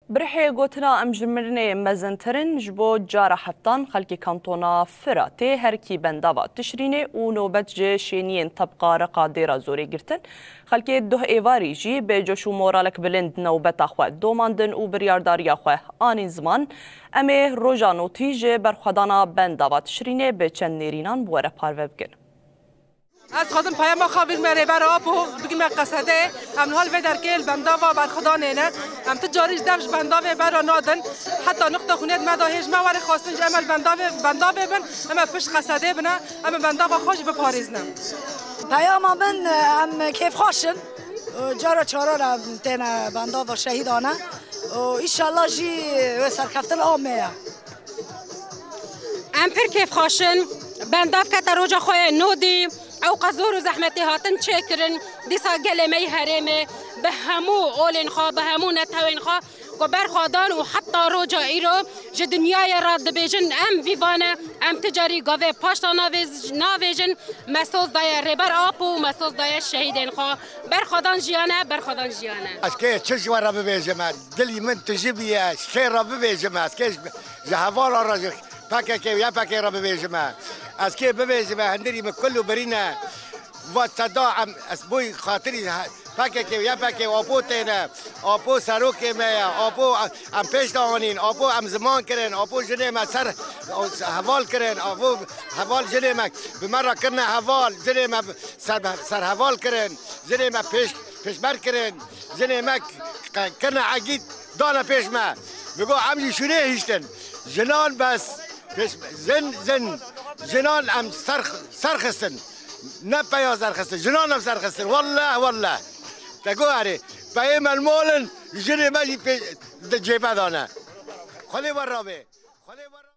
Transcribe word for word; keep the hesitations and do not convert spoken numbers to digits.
Bi rihê gotina em ji mirinê mezintir in, ji bo cara heftan xelkê kantona Firatê herkî bendava Tişrînê û nobet ji şêniyên tebqa Reqa Dêra Zorê girtin. Xelkê Duh Êvarî jî bi coş û moralek bilind nobeta xwe domandin û biryardariya xwe anîn ziman. Em ê roja notî ji berxwedana bendava Tişrînê bi çend nêrînan bi we re parve bikin. Ez dixwazim peyama xwe bigime Rêber Apo, bigime Qesedê. Em li hal vê derkê li bendava berxwedanê ne. Em ti carî ji dev ji bendavê bera nadin. Heta nuqta xwînê di me de hê ji me were xwestin ji em li bendavê, bendavê bin, em ê pişt Qesedê bine, em ê bendava xwe jî biparêzine. Peyama min, em kêfxweş in. Cara çaran em têne bendava şehîdan e. Û înşallah jî wê serkeftin a me ye. Em pir kêfxweş in. Bendav kete roja xwe yê nodî. Ew qas zor û zehmetê hatin çêkirin. Dîsa gelê me yê herêmê bi hemû olên xwe, bi hemû netewên xwe ku berxwe dan û heta roja îro ji dinyayê re dibêjin, em vî vane, em ti carî gavê paşta navêj-, navêjin. Me soz daye Rêber Apo û me soz daye şehîdên xwe. Berxwedan jiyan e, berxwedan jiyan e. Ez kê çi ji we re bibêjim e? Dilî min tijî bûye, ez kê re bibêjim e? Ez kê ji, ji hevala re, ji P K K û Y P G re bibêjim e? Ez kê bibêjim e? Hindirî min kul û birîn e. Va seda em, ez boy xatirî he-, P K K û Y P G û Apo têne. Apo serokê me ye. Apo em pêş de anîn. Apo em ziman kirin. Apo jinê me ser heval kirin. Apo heval jinê me bi me re kirine heval. Jinê me ser, ser heval kirin. Jinê me pêş, pêşber kirin. Jinê me k-, k-, kirine egît dane pêş me. Digo em jî şûnê hiştin. Jinan bes pêş, zin, zin. Jinan em ser, serxistin. Ne peya serxistin. Jinan em serxistin. Wallah, wallah. Te go erê. Peyê me li mal in, jinê me jî pê, di cêbe dane. Xwedê we rabê. Xwedê we rabê.